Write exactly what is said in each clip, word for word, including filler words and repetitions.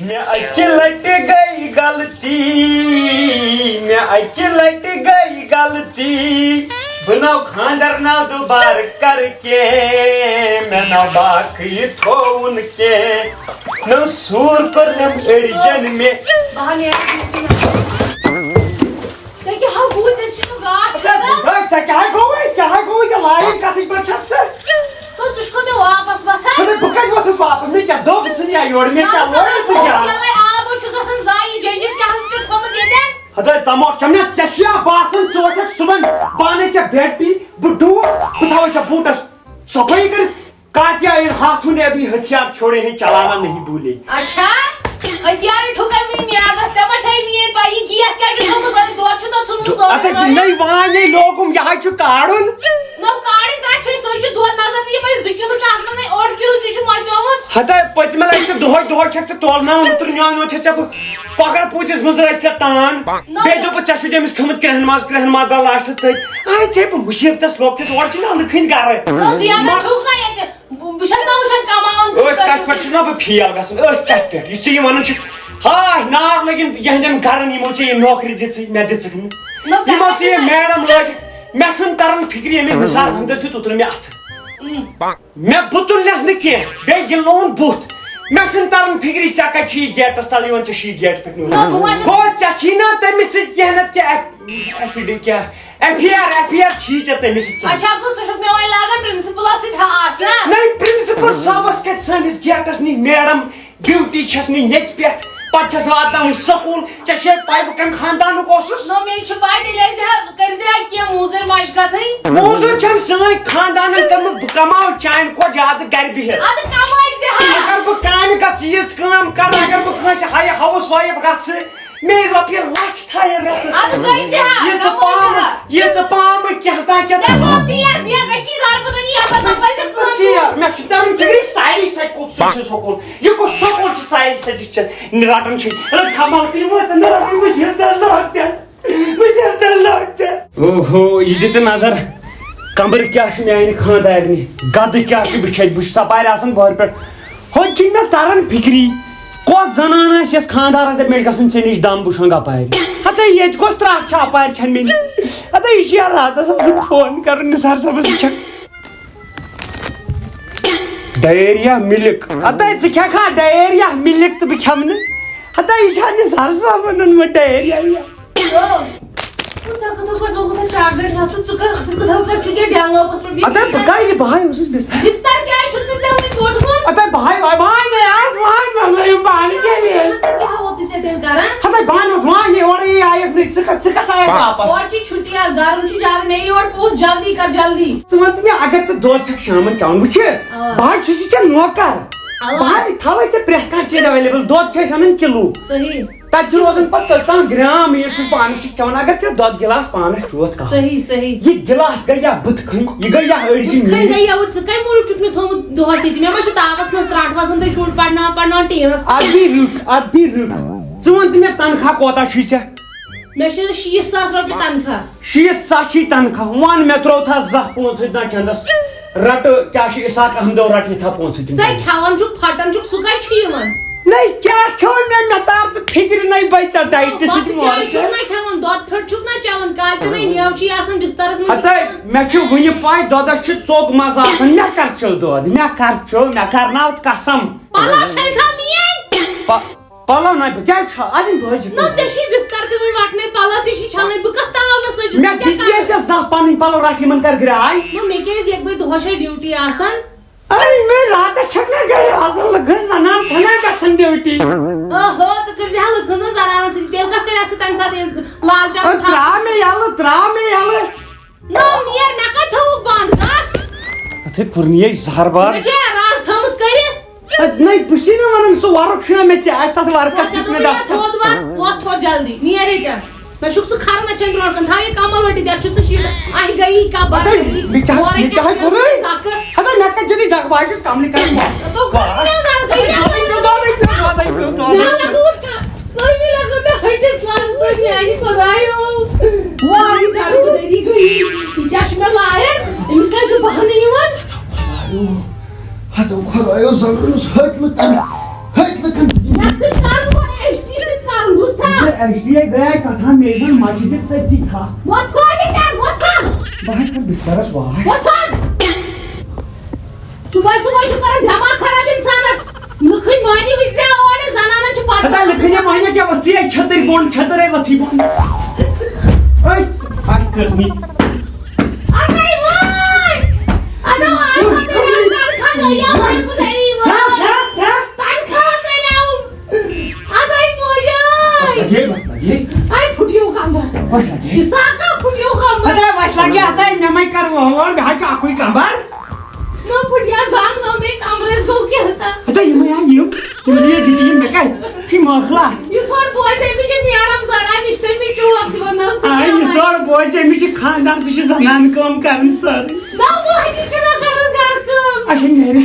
مےٚ اَکہِ لَٹہِ گٔے غلطی، مےٚ اَکہِ لَٹہِ گٔے غلطی، بہٕ نَو خانٛدر نَو دُبارٕ کَرٕ کینٛہہ، مےٚ نَو باقٕے تھووُن کینٛہہ، نَو سوٗر کوٚرنَم أڑجَن مےٚ۔ بہٕ ہا نیرٕ۔ ژےٚ کیٛاہ ہا گوٚو؟ ژےٚ چھُے نہٕ گاش ہے، کران۔ ہے، ژےٚ کیٛاہ ہا گوٚوُے؟ کیٛاہ ہا گوٚوُے؟ ژےٚ لایِن کَتھٕچ پٲٹھۍ چھَکھ ژٕ؟ تو ژٕ چھُ کھوٚت مےٚ واپس وۄتھان۔ ژٕ دَپ، بہٕ کَتہِ وۄتھُس واپس؟ مےٚ کیٛاہ دوٚپ؟ ژٕ نیا یورٕ، مےٚ کیٛاہ نہ، لورِ نہ، ژٕ نہ، جان؟ یَلَے آب چھُ گژھان ضایع، جٔنجِتھ کیٛاہ حظ چھُ تھوٚمُت ییٚتٮ۪ن؟ ہَتٲے تَموکھ چھَم نا ژےٚ چھُیا باسان، ژٕ وۄتھَکھ صُبحن پانَے ژےٚ بیڈ ٹی، بہٕ ڈوٗر، بہٕ تھاوَے ژےٚ بوٗٹَس صفٲیی کٔرِتھ۔ کاتیا ان ہاتھوں نے ابھی ہتھیار چھوڑے ہیں، چلانا نہیں بھولے۔ اچھا، ہتھیار ٹھُکے وٕنہِ میادس، ژےٚ ما چھے میٲنۍ پَے، یہِ گیس کیٛاہ چھُ تھوٚمُت؟ زَن دۄد چھُ تۄہہِ ژھُنمُت سورُے اَتھ لٲرِتھ۔ نٔے وان نٔے لوگُم، یہِ حظ چھُ کاڑُن۔ نو کاڑٕنۍ ترٛٹھ چھے، سُہ چھُ دۄد نظر نہٕ یِمَے زٕ کِلوٗ چھِ اَتھ منٛز، نَے اوٚڑ کِلوٗ تہِ چھُ مۄژیومُت۔ ہَتاے، پٔتمہِ لَٹہِ تہِ دۄہَے دۄہَے چھَکھ ژٕ تولناوان، اوترٕ نیونوتھے ژےٚ بہٕ کۄکَر پوٗتِس منٛز رٔٹۍ ژےٚ تان۔ نہ۔ بیٚیہِ دوٚپُتھ، ژےٚ چھُتھ أمِس تھوٚمُت کرٛہَن ماز، کرٛہَن ماز دار لاسٹَس تٔتۍ۔ آے ژےٚ بہٕ مُصیٖبتَس لوٚگ تھَس، اورٕ چھِنہ لُکھ ہٕنٛدۍ گَرٕ۔ نہ، زینان چھُکھ نہ ییٚتہِ۔ بہٕ، بہٕ چھَس نہ وٕچھان کماوان کُس أتھۍ کَتھ کَتہِ پٮ۪ٹھ چھُ۔ چھُس نہ بہٕ فیل گژھان، أتھۍ کَتھ پٮ۪ٹھ۔ یُس ژٕ یہِ وَنان چھُکھ، ہاے، نار لٔگِن یِہِنٛدٮ۪ن گَرَن، یِمو ژےٚ یہِ نوکری دِژٕے، مےٚ دِژٕکھ نہٕ۔ نہ، ژےٚ یِمو کَتہِ ژےٚ یہِ چھُ؟ میڈم لٲج، مےٚ چھُنہٕ تَران فِکرِ، ییٚمہِ نثار احمدَس دیُت اوترٕ مےٚ اَتھٕ۔ اۭں۔ مےٚ بُتُل نٮ۪س نہٕ کینٛہہ، بیٚیہِ گِلووُن بُتھ۔ مےٚ چھُنہٕ تَران فِکرِ، ژےٚ کَتہِ چھُ یہِ گیٹَس تَل یِوان، ژےٚ چھُ یہِ گیٹ پٮ۪ٹھ نیوٗمُت۔ نہ، بہٕ ما چھَس گوٚو، ژےٚ چھی نا تٔمِس سۭتۍ کینٛہہ نَتہٕ کینٛہہ ایف-، ایفیڈ-، کیٛاہ، F I R, F I R چھی ژےٚ تٔمِس سۭتۍ کینٛہہ۔ اچھا، گوٚو ژٕ چھُکھ مےٚ وۄنۍ لاگان پرنسپلَس سۭتۍ ہاس نا؟ نہ، پرنسپل صٲبَس کَتہِ سٲنِس گیٹَس نِش میڈم ڈیوٹی چھَس نہٕ ییٚتہِ پٮ۪ٹھ، پَتہٕ چھَس واتناوٕنۍ سکوٗل۔ ژےٚ چھے پَے بہٕ کَمہِ خاندانُک اوسُس؟ نہ، مےٚ چھِ پَے، تیٚلہِ ٲسۍ زِ ہا، کٔرۍ زِ ہا کینٛہہ موزوٗرۍ ماجہِ کَتھٕے۔ موزوٗرۍ چھَنہٕ سٲنۍ خاندانَن کٔرمٕژ، بہٕ کَماو چانہِ کھۄتہٕ زیادٕ گَرِ بِہِتھ۔ اَدٕ کَمٲے زِ ہا۔ اگر بہٕ کامہِ گژھٕ، یِژھ کٲم کَرٕ، اگر بہٕ کٲنٛسہِ ہایہِ ہاوُس وایِف گژھٕ، مے رۄپیہِ لَچھ تھایہِ رٮ۪تَس اَدٕ منٛز۔ گٔے زِ ہا، یہِ ژٕ کَمٲے زِ پامہٕ، ہا۔ یہِ ژٕ پامہٕ کینٛہہ تام کینٛہہ مےٚ تام۔ سوٗنٛچ ژیر، مےٚ گژھی گَرٕ، بہٕ دَپہٕ یَپٲرۍ ما پَزِ کٲم؟ ژیر، مےٚ چھُ تَرُن فِکرِ ساڑِ سَتہِ کوٚت سُہ چھُ سکوٗل۔ یہِ کُس سکوٗل چھُ ساڑِ سَتہِ چھِ رَٹان چھِ؟ رَٹھ کھمال کِنہٕ وٲتۍ نہٕ رَٹٕنۍ، بہٕ چھُس ژےٚ لوگ تہِ۔ بہٕ چھُس ژےٚ لوگ تہِ۔ اوہو، یہِ دِ تہٕ نظر۔ کمبر کیٛاہ چھُ میٛانہِ خانٛدارنہِ؟ گدٕ کیٛاہ چھُ بِچھٲرۍ؟ بہٕ چھُس اَپارِ آسان بۄہرِ پٮ۪ٹھ۔ ہُتہِ چھُنہٕ مےٚ تران فِکری، کۄس زنان آسہِ یۄس خانٛدارس دَپہِ، مےٚ چھُ گژھُن ژےٚ نِش دم، بہٕ شۄنٛگہٕ اپارِ۔ ہتا ییٚتہِ کۄس ترٛٹھ چھِ اپارِ چھَنہٕ مےٚ نِش؟ ہتا یہِ چھِ یا راتس آسان فون کرُن نثار صٲبس، یہِ چھَکھ ڈایریا مِلک۔ ہتا ژٕ کھٮ۪کھا ڈایریا مِلک تہٕ بہٕ کھٮ۪مہٕ نہٕ؟ ہتا یہِ چھا نثار صٲبن اوٚنمُت ڈایریا؟ او، ژےٚ کِتھٕ پٲٹھۍ لوگُتھ اَتھ چاکلیٹ گژھُن؟ ژٕ کَتھ، ژٕ کِتھٕ پٲٹھۍ چھُکھ یہِ ڈیلوپَس پٮ۪ٹھ بیٚیہِ اَدٕ بہٕ کَرٕ یہِ بہٕ ہاے اوسُس بِس-، بِستَر کیٛازِ چھُتھ نہٕ ژےٚ وُنہِ ووٚٹمُت؟ اَدٕ بہٕ ہاے، بہٕ ہاے، بہٕ ہاے مےٚ آس وَن، مےٚ لٲیِو پانہٕ چیلنج۔ کیٛاہ ووت نہٕ ژےٚ تیٚلہِ کران؟ ہَتَے بہٕ ہا اوس وَن، یہِ اورٕ یی آیَکھ نہٕ، ژٕ کَتھ، ژٕ کَتھ آیَکھ واپَس؟ اورٕ چھِ چھُٹی آز، گرم چھُ زیادٕ، مےٚ یی اورٕ پوٚژھ جلدی کر جلدی۔ ژٕ وَن تہٕ مےٚ، اگر ژٕ دۄد چھَکھ شامَن چٮ۪وان، وٕچھِ، آ۔ بہٕ ہا چھُس ژےٚ نوکر۔ آ۔ بہٕ ہا تھاوَے ژےٚ پرٛٮ۪تھ کانٛہہ چیٖز ایویلیبل، دۄد چھِ أسۍ اَنان کِلوٗ۔ صحیح۔ تَتہِ چھُ روزان پَتہٕ تٔژ تام گرٛام، یہِ چھُ پانَس چھِ کھٮ۪وان۔ اگر ژےٚ دۄد گِلاس پانَس چھُ یوت کَہوٕ۔ صحیح، صحیح۔ یہِ گِلاس گٔے یا بٕتھِ کھٔنۍ، یہِ گٔے یا أڑجہِ بٕتھِ کھٔنۍ میٛٲنۍ۔ گٔے یا أڑجہِ، ژٕ کَمہِ موٗجوٗب چھُکھ مےٚ تھوٚمُت دۄہَس ییٚتہِ؟ مےٚ ما چھِ تاپَس منٛز ترٛٹھ وَسان تہٕ شُرۍ پَرناوان، پَرناوان ٹیٖنَس اَدٕ تام؟ بیٚیہِ رُک، اَدٕ بیٚیہِ رُک۔ ژٕ وَن تہٕ مےٚ، تَنخواہ کوتاہ چھُے ژےٚ؟ مےٚ چھِ شیٖتھ ساس رۄپیہِ تَنخواہ۔ شیٖتھ ساس چھی تنخواہ، وَن مےٚ ترٛوو تھا زاہ پونٛسہٕ سۭتۍ نا چندس، رٹہٕ کیٛاہ چھُ اسحاق احمدو رٹہٕ یہِ تھا پونٛسہٕ تہِ ژے مےٚ۔ کھٮ۪وان چھُکھ، پھٹان چھُکھ، سُہ کَتہِ چھُ یِوان؟ نَے کیٛاہ کھیوٚو مےٚ؟ مےٚ تار ژٕ فِکرِ نَے بَے ژےٚ ڈایٹہٕ سۭتۍ بَتہٕ چاے مورٕ چھُکھ ژےٚ۔ نا کھٮ۪وان، دۄد پھیوٚر چھُکھ نا چٮ۪وان، کالچَنَے مٮ۪وٕ چھُے آسان بِستَرَس منٛز ہَتَے، کھٮ۪وان۔ مےٚ چھُ وُنہِ پَے دۄدَس چھُ ژوٚگ مَزٕ آسان، مےٚ کَر چھُ دۄد، مےٚ کَر چھُ، مےٚ کَرناو قسم۔ پَلو چھٔلۍ تھاو میٛٲنۍ۔ پَ-، پَلو نہ، بہٕ کیٛازِ چھَ-، اَدٕ یِم دۄہَے چھِ نہ، ژےٚ چھُے بِستَر تہِ وٕنہِ وَٹنَے، پَلو تہِ چھی چھَلٕنۍ، بہٕ کَتھ تاونَس لٔجِس، مےٚ بہٕ کیٛاہ دِژ یے کَرٕ؟ ژےٚ زانٛہہ پَنٕنۍ پَلو رَٹھ، یِمَن کَر گرٛاے؟ نہ، مےٚ کیٛازِ ییٚکہِ بہٕ دۄہَس چھےٚ ڈیوٹی آسان۔ اَے، مےٚ راتَس چھَکھ نہ گَرِ آسان، لٔکٕر زَنان چھَنہ گژھان ڈیوٹی۔ اوہو، ژٕ کٔرۍ زِ ہا لٔکٕر زَن زَنانَن سۭتۍ، تیٚلہِ کَتھ کَرِ اَتھ ژٕ تَمہِ ساتہٕ ییٚلہِ لال چوک اَدٕ ترٛاو مےٚ یَلہٕ، ترٛاو مےٚ یَلہٕ۔ نہ، نیر، مےٚ کَتہِ تھوٚوُکھ بنٛد؟ کَس؟ اَتھے کُرنیے زہر بار۔ مےٚ چھے راز تھٲومٕژ کٔرِتھ۔ اَدٕ نَے، بہٕ چھُسے نہ وَنان، سُہ وَرُق چھُنہ مےٚ ژےٚ اَتھِ، تَتھ وَرقَس ژےٚ دیُت مےٚ دوٚپُے مےٚ دَستُک۔ تھوٚد وَر، وۄتھ تھوٚد جلدی، نیر ییٚتٮ۪ن۔ مےٚ چھُکھ سُہ کھَران اَتہِ چھَنہٕ برونٛٹھ کَنہِ، تھاو یہِ کَمَل ؤٹِتھ، یَتھ چھُکھ نہٕ شیٖٹ، اَہہِ گٔیی کَبر اَدٕ گٔیی، مےٚ کیٛاہ، اورَے مےٚ کیٛاہ کیٛاہ کوٚرُے؟ دَکہٕ۔ اَدٕ مےٚ کَتہِ دِتُے دَکہٕ، بہٕ ہا چھُس کَملہِ کَران بۄہرٕ۔ تو کوٚر مےٚ نہ گٔیی، مےٚ لَگوو کَتھ؟ تُہۍ مےٚ لَگوو مےٚ ۂٹِس لَتَس، تُہۍ میٛانہِ خۄدایو۔ وای، دربٕدٔری گٔیی۔ یہِ کیٛاہ چھُ مےٚ لایَق؟ أمِس کیٛازِ چھُ بہانہٕ یِوان؟ ہتو خۄدایو زنٛگن اوس ہتھ لُکن، ہتھ لُکن۔ مےٚ سۭتۍ کر اس لیے گٔیے کتھا مےٚ زن مسجدس تٔتھی تھپھ۔ وۄتھ وۄتھ ییٚتٮ۪ن، وۄتھ وۄتھ۔ بہٕ ہا کرٕ بسترس واش۔ وۄتھ وۄتھ۔ صبحٲے صبحٲے چھُ کران دٮ۪ماغ خراب انسانس۔ لُکھٕے مٲنِو زِ اورٕ زنانن چھُ پتہ۔ ہتا لُکھٕے مٲنِو کیٛاہ وۄتھ ژٕ چھٔتٕرۍ بۄن، چھٔتٕرے وۄتھ ژٕ بۄن۔ أے، اَتھ کٔرمٕتۍ۔ اَدَے وٲے۔ اَدٕ وٲے، تنخواہ گٔیو، وۄنۍ کوٗتاہ یی وۄنۍ؟ ہا، ہا، ہا۔ تنخواہ گٔیو۔ اَدَے موجاے۔ لگے، لگے۔ اَے پھُٹیو کمبر۔ وۄنۍ لگے۔ اِساقا پھُٹیو کمبر۔ ہتا وۄنۍ لگے، ہتا مےٚ مَے کَر وۄنۍ، مےٚ ہا چھُ اَکُے کمبر۔ نہ پھُٹیا زنگ، نہ مےٚ کمرس گوٚو کیٛاہ تام۔ ہتا یِمَے ہا یِم، یِم یہِ دِتہِ یِم مےٚ کَتہِ؟ چھِ مۄخلہ۔ یہِ ژھوٚٹ بوزے مےٚ چھِ میڈم زنان، یہِ چھِ تٔمِس ٹوپ دِوان، نہ سُہ آے، یہِ کیٛاہ ژھوٚٹ بوزے مےٚ چھِ خاندار، سُہ چھِ زنان کٲم کَران سٲرٕے۔ نہ مۄہنی چھِ نہ کَران گَرٕ کٲم۔ اچھا نیرِ۔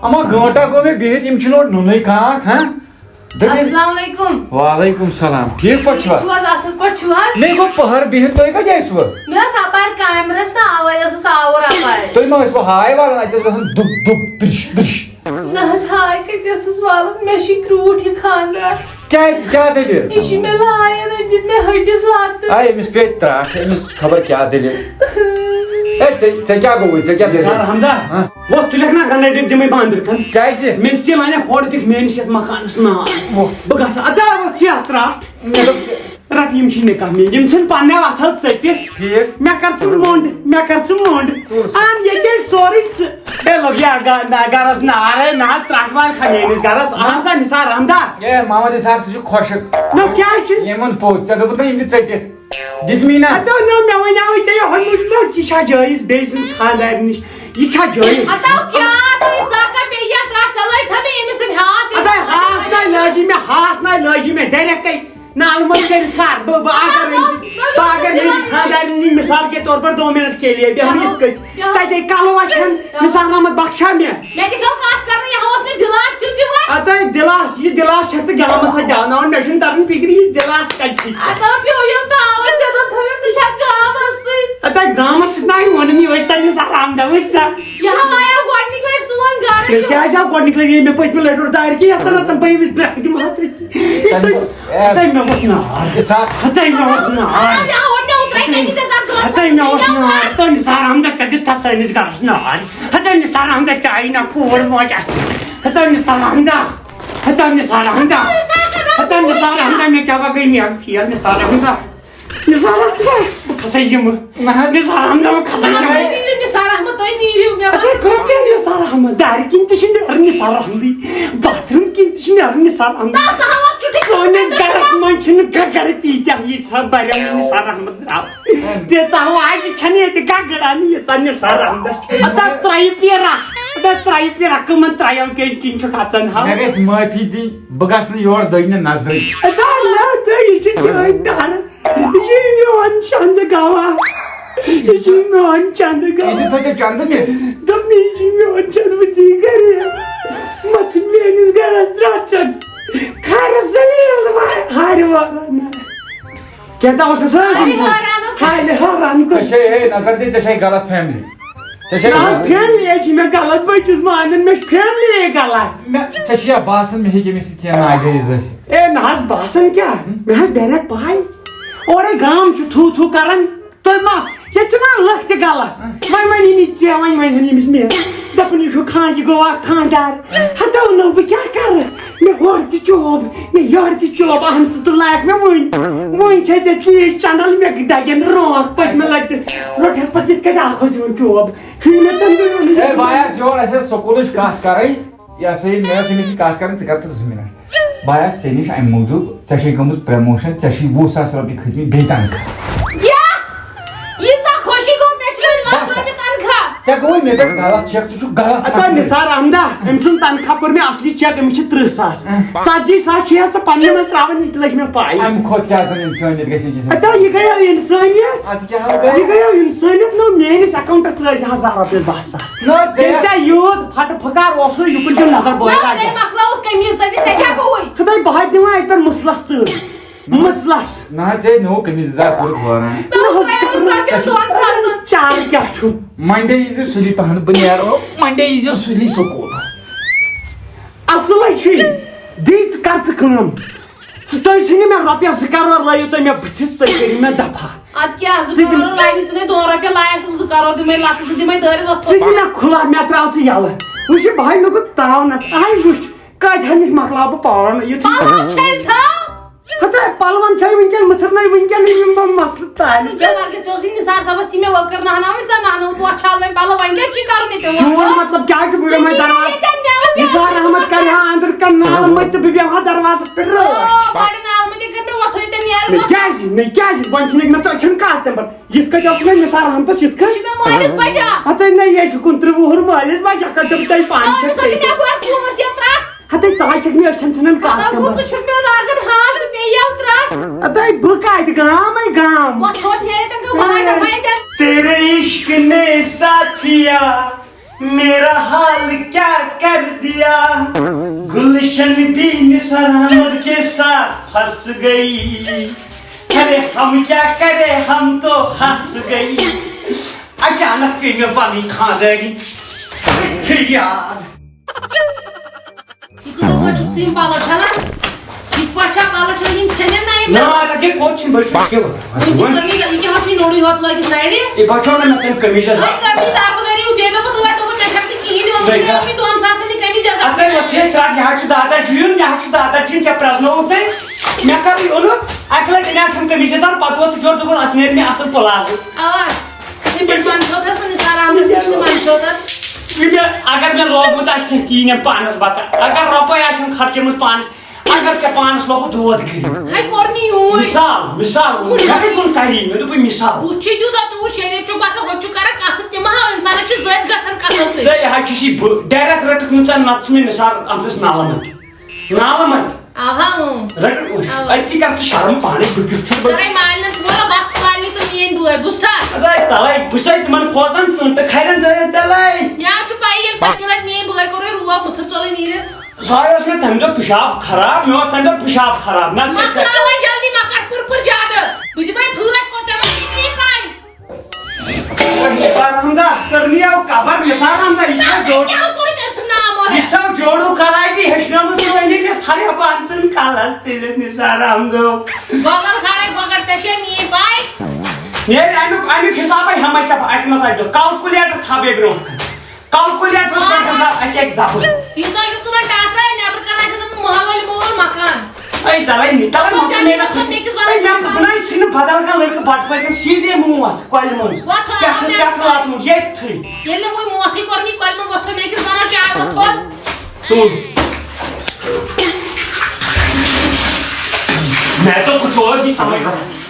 اما گٲنٹا گوٚو مےٚ بِہِتھ، یِم چھِنہٕ اورٕ نُنٕے کانٛہہ، ہاں؟ دٔپِو۔ السلام علیکم۔ وعلیکم السلام۔ ٹھیٖک پٲٹھۍ چھِوا؟ ٹھیٖک چھِو حظ؟ اَصٕل پٲٹھۍ چھِو حظ؟ مےٚ گوٚو پٔہر بِہِتھ، تُہۍ کَتہِ ٲسوٕ؟ مےٚ ٲس اَپارِ کامہِ رَژھ تہٕ اَوَے ٲسٕس آوُر اَپارِ۔ تُہۍ ما ٲسوٕ ہاے والان؟ اَتہِ ٲس گژھان دُب دُب، ترِش ترِش۔ نہ حظ، ہاے کَتہِ ٲسٕس والان؟ مےٚ چھُ کرٛوٗٹھ یہِ خانٛدار۔ کیٛازِ؟ کیٛاہ دٔلیٖل؟ یہِ چھُ مےٚ لایان أنۍ دِتھ مےٚ ۂٹِس لَتہٕ۔ آے، أمِس پیٚیہِ ترٛٹھ، أمِس خبر کیٛاہ دٔلیٖل۔ ہے، ژےٚ، ژےٚ کیٛاہ گوٚوُے؟ ژےٚ کیٛاہ دٔلیٖل؟ سر حمدا، ہاں؟ وۄتھ تُلٮ۪کھ نا گنڈے ڈِبہٕ دِمے بنٛد رِتھن۔ کیٛازِ؟ مےٚ چھِ ژےٚ ونان ہورٕ دِکھ میٲنِس یتھ مکانس نار۔ وۄتھ۔ بہٕ گژھٕ ادا وۄتھ ژٕ اتھ ترٛٹھ۔ مےٚ دوٚپ ژےٚ۔ رٹ یِم چھِ نکاح میٲنۍ، یِم چھِنہٕ پننہِ وتھ حظ ژٔٹِتھ۔ ٹھیٖک۔ مےٚ کر ژٕ مونڈ، مےٚ کر ژٕ مونڈ۔ تُل سا۔ اہن ییٚتے سورُے ژٕ۔ ہے لوٚگ یا گا-، نا-، گرس نار، ہے نہ ترٛٹھ وال کھا میٲنِس گرس۔ اہن سا نثار حمدا۔ ہے محمد اسحاق، ژٕ چھُکھ خۄشک۔ نہ کیٛازِ چھُس؟ یِمن پوٚز، ژےٚ دوٚپُتھ نہ یِم تہِ ژٔٹِتھ۔ دِتمی نا؟ ہتو نو، مےٚ وَنیٛاوُے ژےٚ یہِ ہُنٛد نو، یہِ چھا جٲیِز بیٚیہِ سٕنٛز خانٛدارِ نِش؟ یہِ چھا جٲیِز؟ ہتو کیٛاہ نو، یہِ ساکا بیٚیہِ یَتھ رَٹھ، ژےٚ لٲج تھا مےٚ أمِس سۭتۍ ہاس؟ ہتو ہاس ناے لٲجی مےٚ، ہاس ناے لٲجی مےٚ، ڈایریکٹے نالہٕ مٔلۍ کٔرِتھ کر۔ بہٕ، بہٕ اگر أمِس، بہٕ اگر أمِس خانٛدارِ نِش مثال کے طور پر دو منٹ کے لیے بیٚہمہٕ یِتھ کٔنۍ۔ تَتے کَلہٕ وَسہِ ہن، نثار احمد بخشا مےٚ۔ مےٚ تہِ گوٚو کَتھ کَرٕنۍ، یہِ ہا اوس مےٚ دِلاس ہیوٗ دِوان۔ اَدٕ دِلاس، یہِ دِلاس چھَکھ ژٕ گامَس سۭتۍ دیٛاوناوان، مےٚ چھُنہٕ تَران فِکرِ یہِ دِلاس کَتہِ چھِ۔ اَدٕ پیوٚو یِم تاوَس، ژےٚ دوٚپ تھٲوِتھ ژٕ چھَکھ گامَس سۭتۍ۔ اَدٕ گامَس سۭتۍ نہ ووٚنُم یہِ، وٕچھ سا نثار احمد، وٕچھ سا۔ یہِ ہا آیو گۄڈٕنِکۍ لَٹہِ سون گَرٕ۔ مےٚ کیٛازِ آو گۄڈٕنِکۍ لَٹہِ، ییٚلہِ مےٚ پٔتمہِ لَٹہِ روٚٹ دارِ کہِ یَژھان ژَن بہٕ ییٚمِس برٛکھ دِمہٕ ہا تُہۍ۔ یہِ سا، تَمہِ دۄہ ووٚتھ نار۔ ہتا مےٚ ووٚتھ نار۔ ہتا مےٚ ووٚتھ نار۔ ہتا نثار احمد، ژےٚ دِتھ تھا سٲنِس گرس نار۔ ہتا نثار احمد، ژےٚ آیہِ نہ کوٗر موج اَتھِ۔ ہتا نثار احمد۔ ہتا نثار احمد۔ ہتا نثار احمد، مےٚ کیٛاہ گٔے، مےٚ فیل نثار احمد۔ نثار احمد، بہٕ کھسے یِمہٕ۔ نہ حظ۔ نثار احمد، بہٕ کھسے یِمہٕ۔ تُہۍ نیٖرِو نثار احمد، تُہۍ نیٖرِو، مےٚ اَدٕ وَنہٕ۔ کَتہِ نیرِ نثار احمد؟ دارِ کِنۍ تہِ چھِ نیران نثار احمدٕے، باتھ روٗم کِنۍ تہِ چھِ نیران نثار احمد۔ تَس ہاوَس چھُ ٹھیٖک۔ سٲنِس گرس منٛز چھِنہٕ گگر تیٖتیٛاہ ییٖژاہ بریمٕتۍ نثار احمد درٛاو۔ تیٖژاہ واجہِ چھَنہٕ ییٚتہِ گگر اَنٕنۍ ییٖژاہ نثار احمدس چھِ۔ ہتا ترٛایہِ پیٖرا، ہتا ترٛایہِ پیٖرا، کٕمن ترٛایو کیٛازِ کِنۍ چھُکھ اَژان ہاو؟ مےٚ گژھِ معٲفی دِنۍ، بہٕ گژھٕ نہٕ یور دٔگنہِ نظرٕے۔ ہتا نہ، تہٕ یہِ چھُ چٲنۍ ٹہر۔ یہِ چھُ میون چندٕ گواہ۔ یہِ چھُ میون چندٕ گواہ۔ یہِ تہِ تھٲے ژےٚ چندٕ مےٚ۔ دوٚپمَے، یہِ چھُ میون چندٕ، وۄنۍ ژٕے گرے۔ مَژھُن میٲنِس گرس درٛاو ژٕ۔ خرٕ ذلیل وارٕ وارٕ۔ کیٛاہ تام اوس نہٕ سٲری اَے سمجھان۔ حٲران۔ ہاے، مےٚ حٲران کوٚر۔ ژےٚ چھے، ہے، نظر دِ، ژےٚ چھے غلط فیملی۔ ژےٚ چھے نہ، غلط۔ فیملی ہے چھِ مےٚ غلط، بہٕ چھُس مانان، مےٚ چھِ فیملی ہے غلط۔ مےٚ، ژےٚ چھُیا باسان، مےٚ ہیٚکہِ أمِس سۭتۍ کینٛہہ ناجٲیز ٲسِتھ؟ اے، نہ حظ، باسان کیٛاہ؟ مےٚ حظ ڈایریکٹ پَے۔ اورَے گام چھُ تھوٗ تھوٗ کران۔ تُہۍ ما، ییٚتہِ چھِنہ لُکھ تہِ غلط۔ وۄنۍ وَنہِ أمِس ژےٚ، وۄنۍ وَنہِ ہن أمِس مےٚ۔ دَپُن، یہِ چھُ خان-، یہِ گوٚوا خانٛدار۔ ہَتو نو، بہٕ کیٛاہ کَرٕ؟ مےٚ ہورٕ تہِ چوب، مےٚ یورٕ تہِ چوب۔ اَہَن ژٕ تہٕ لایَکھ مےٚ وٕنۍ۔ وٕنۍ چھےٚ ژےٚ چیٖز چَنٛدَل، مےٚ دَگن رونٛکھ۔ پٔتمہِ لَٹہِ تہِ روٚٹہَس پَتہٕ یِتھ کٔنۍ اَکھ اوس یِوان چوب۔ چھُے مےٚ تَمہِ دۄہ ووٚنمُت۔ ہے، بہٕ آیَس یور، اَسہِ ٲس سکوٗلٕچ کَتھ کَرٕنۍ۔ یہِ ہسا یہِ، مےٚ ٲس أمِس سۭتۍ کَتھ کَرٕنۍ، ژٕ کَر تہٕ زٕ مِنَٹ۔ بہٕ آیَس ژےٚ نِش اَمہِ موٗجوٗب، ژےٚ چھے گٔمٕژ پرٛموشَن، ژےٚ چھُے وُہ ساس رۄپیہِ کھٔتۍمٕتۍ بیٚیہِ تنخواہ۔ کیٛاہ؟ ییٖژاہ خوشی گوٚو، مےٚ چھُ وۄنۍ لَچھ بَس۔ رۄپیہِ تنخواہ۔ ژےٚ گوٚوُے مےٚ پٮ۪ٹھ غلط چیک، ژٕ چھُکھ غلط اَدٕ اَتھ نثار احمدا، أمۍ سُنٛد تنخواہ کوٚر مےٚ اَصلی چیک، أمِس چھِ تٕرٛہ ساس۔ اۭں۔ ژَتجی ساس چھُ یَتھ ژٕ پنٛنہِ منٛز ترٛاوان، یہِ تہِ لٔج مےٚ پَے۔ اَمہِ کھۄتہٕ کیٛاہ زَن اِنسٲنیت گژھِ أکِس اَدٕ یہِ اِنسانَس؟ گٔیو اِنسٲنیت۔ اَدٕ کیٛاہ ہو گٔے؟ یہِ گٔیو اِنسٲنیت، نو میٲنِس اکاونٹس ترٲے زِ ہا زٕ ہتھ رۄپیہِ، بس۔ نہ، ژےٚ ییٚلہِ ژےٚ یوٗت پھٹہٕ پھکار اوسُے، یُکُن دیُن نظر بٲے نہ، راجا۔ ژےٚ مۄکلٲوٕتھ قمیٖض ژٔٹِتھ، ژےٚ کیٛاہ گوٚوُے؟ ہتاے بہٕ ہا دِوان اَتہِ پٮ۪ٹھ مُسلس تۭر۔ مُسلس۔ نہ، ژےٚ نوٚو قمیٖض یَزار کوٚرُتھ وٲران۔ نہ، ژےٚ اوس ترٛاوُن رۄپیَس دۄن ساسَن۔ چار کیٛاہ چھُ؟ منڈے ییٖزِ سُلی پہن، بہٕ نیرو۔ منڈے ییٖزِ سُلی سکوٗل۔ اصلے چھُے۔ دِ ژٕ کر ژٕ کٲم۔ تُہۍ ژھٕنِو مےٚ رۄپیَس زٕ کرور، لٲیِو تُہۍ مےٚ بٕتھِس، تُہۍ کٔرِو مےٚ دفع۔ ادٕ کیٛاہ، زٕ ژٕ دِ- کرور لگہِ ژٕ نے دۄن رۄپین لایق چھُکھ، زٕ کرور دِمے لۄکٕٹ، زٕ دِمے دٲرِتھ وۄتھ۔ ژٕ دِ مےٚ کھُلہ، مےٚ ترٛاو ژٕ یَلہٕ۔ وٕچھ یہِ بہٕ ہاے لوٚگُس تاونس، اہے وٕچھ کتہِ ہمِش مۄکلاو بہٕ پاوان یُتھُے۔ پلو چھٔلۍ تھاو۔ ہتے پلون چھے وٕنکیٚن مٕتھٕرنَے وٕنکیٚن یِم یِم مسلہٕ تانۍ۔ وٕنکیٚن لگہِ ژےٚ اوسُے نثار صٲبس تہِ مےٚ وٲکٕر نہناوٕنۍ، ژےٚ نہنٲوٕتھ وۄتھ چھالوے پلو، وۄنۍ کیٛاہ چھُے کرُن ییٚتہِ؟ چون مطلب کیٛاہ چھُ؟ بہٕ بیٚہمے دروازس، نثار احمد کرِ ہا أنٛدرٕ کَنہِ نالہٕ مٔتۍ تہٕ بہٕ بیٚہمہٕ ہا دروازس پٮ۪ٹھ رٲچھ۔ آ، بڑٕ نالہٕ مٔتۍ کٔر مےٚ وۄتھُے تہٕ نیرٕ مےٚ بہٕ۔ کیٛازِ؟ مےٚ کیٛازِ؟ وۄنۍ چھُنہٕ مےٚ ژٕ چھُنہٕ کَتھ تَمہِ پَتہٕ۔ یِتھ کٔنۍ اوس مےٚ نثار احمدس یِتھ کٔنۍ۔ یہِ چھُ مےٚ مٲلِس بچا۔ ہتے نہ، یہِ چھُ کُنترٕہ وُہُر مٲلِس بچا، کَتہِ چھُم تۄہہِ پانہٕ آ، چھَکھ أمِس ہا چھُ تیٚلہِ؟ مےٚ گۄڈٕ قوس یَتھ رَٹھ۔ ہتے ژٕ ہا چھَکھ مےٚ أچھن ژھٕنان کَتھ ہتو تَمہِ گوٚو پَتہٕ۔ ژٕ چھُکھ مےٚ لاگان ہاس بیٚیہِ یَتھ رَٹھ۔ ہتے بہٕ کَتہِ گام ہے گام۔ وۄتھ وۄتھ نیرِ تَمہِ گٔے وَنان مےٚ وۄنۍ تَمہِ۔ تیرے عشق نے ساتھیا میرا حال کیا کر دیا، گلشن بھی نثار احمد کے ساتھ پھنس گئی۔ ارے ہم کیا کرے، ہم تو ہنس گئی۔ اچانک پیٚیہِ مےٚ پنٕنۍ خانٛدٲری یاد۔ یہِ کۭژاہ کٲلۍ چھُکھ ژٕ یِم پَلو چھَلان؟ یِتھ پٲٹھۍ چھا پَلو چھَلان؟ یِم ژھیٚنن نہ یِم؟ نہ، اَدٕ کیٛاہ کوٚت چھِنہٕ؟ بہٕ چھُس ییٚکیٛاہ وَنان۔ وۄنۍ تہِ کٔر مےٚ، یہِ کیٛاہ حظ چھُے نوٚرُے ہوت لٲگِتھ نَرِ؟ ہے، بچو نہ مےٚ تَمہِ قمیٖض یَزار۔ وۄنۍ کٔر ژٕ دَربہٕ دٲری، ہُہ دے دوٚپُتھ، ٲدۍ دوٚپُتھ، مےٚ چھَکھ نہٕ کِہیٖنۍ دِوان، دوٚپُن، ہے، مےٚ اوس یہِ دۄن ساسَن یہِ قمیٖض یَزار۔ اَدٕ وۄنۍ ژٕ ہے ترٛٹھ، یہِ حظ چھُ دَہ دَہ ڈیُن، یہِ حظ چھُ دَہ دَہ ڈیُن، ژےٚ پرٛزنووُتھ مےٚ۔ مےٚ کَرُے اوٚنُتھ، اَکہِ لَٹہِ اَنیٛاتھ ہُم قمیٖض یَزار، پَتہٕ ووت سُہ یورٕ، دوٚپُن، اَتھ نیرِ مےٚ اَصٕل پلازو۔ اَوا۔ یہِ پٮ۪ٹھ منٛدچھوتھس نہٕ نثار احمدس نِش تہِ منٛدچھوتھس۔ یہِ مےٚ، اگر مےٚ لوگمُت آسہِ کینٛہہ، تی نِم پانس بکار۔ اگر رۄپے آسن خرچٲمٕژ پانس، اگر ژےٚ پانس لوگُت دود کٔرِتھ۔ ہے، کوٚر نہٕ یوٗن۔ مثال، مثال ووٚن مےٚ۔ مےٚ کتہِ ووٚن کری؟ مےٚ دوٚپُے مثال۔ بُتھ چھُے تیوٗتاہ تیوٗت شریٖف چھُکھ باسان، ہُتہِ چھُکھ کران کتھٕ، تِم ہا اِنسانس چھِ زٔدۍ گژھان کتھو سۭتۍ۔ ہے، یہِ حظ چھُ سی بہٕ، ڈایریکٹ رٔٹٕکھ نہٕ ژےٚ، نتہٕ چھُ مےٚ نثار احمدس نالہٕ منٛز۔ نالہٕ منٛز۔ آہا، اۭں۔ رٹن اوس۔ اوا۔ اتی کر ژٕ شرم پانے، بہٕ کیُتھ چھُس، بہٕ گرے مالنٮ۪ن تھوڑا بستہٕ والنہِ تہٕ میٲنۍ بٲے، بوٗزتھا؟ اَدے تَلے، بہٕ چھَسے تِمن کھوژان، ژٕ تہٕ کھرٮ۪ن دٲرِتھ تَلے۔ مےٚ حظ چھُ پَیی، ییٚلہِ پٔتمہِ لٹہِ میٲنۍ بٲے کوٚرُے روب مُتھٕر ژوٚلُے نیٖرِتھ۔ سۄے ٲس مےٚ تَمہِ دۄہ پِشاب خراب، مےٚ اوس تَمہِ دۄہ پِشاب خراب، نہ مۄکلاو وۄنۍ جلدی، مہ کر پٕر پٕر زیادٕ۔ بہٕ دِمے پھٲسۍ، کوٚت ژےٚ ما چھُے پَے؟ نثار احمد کٔرنی آو کبر، نثار احمد، یہِ چھا جوڑ-، کیٛاہ کوٚرُے تٔمۍ سُنٛد ناو ووت؟ یہِ چھا جوڑو کراٹی ہیٚچھنٲومٕژ وۄنۍ ییٚلہِ مےٚ تھایہِ ہا پانہٕ سٕنٛدۍ کلس ژٔلِتھ نثار احمدو؟ گۄگل کھارے گۄگل، ژےٚ چھے میٛٲنۍ پاے؟ نیرِ امیُک، امیُک حسابے ہٮ۪مے ژےٚ بہٕ اَکہِ نتہٕ اَکہِ دۄہ۔ کلکولیٹر تھاو بیٚیہِ برونٛٹھ کن۔ کلکولیٹرس پٮ۪ٹھ گژھان اَسہِ اَکہِ دۄہ۔ تیٖژاہ چھُکھ ژٕ وۄنۍ ٹاسران، نٮ۪برٕ کَنہِ آسہِ دَپان ماحول یِمو ووٚن مکان۔ اے، تَلے نہٕ، تَلے دَپان مۄکلہِ جلدی مےٚ۔ وۄتھ، مےٚ کِس وَنان اے، مےٚ مکان۔ دوٚپُن، اے، ژھٕنہِ بدل کانٛہہ لٔڑکہٕ بَٹہٕ پٲرۍ کٮ۪ن سیٖدے مُنٛہ اَتھ کۄلہِ منٛز۔ وۄتھ، پٮ۪ٹھٕ، آ، پٮ۪ٹھٕ مےٚ واتمُت ییٚتھٕے۔ ییٚلہِ نہٕ وۄنۍ موتھٕے کوٚر مےٚ کۄلہِ منٛز وۄتھو، مےٚ کِس وَنان چاے وۄتھ کھوٚت۔ تُل۔ میں تو کچھ اور بھی سمجھ رہا ہوں۔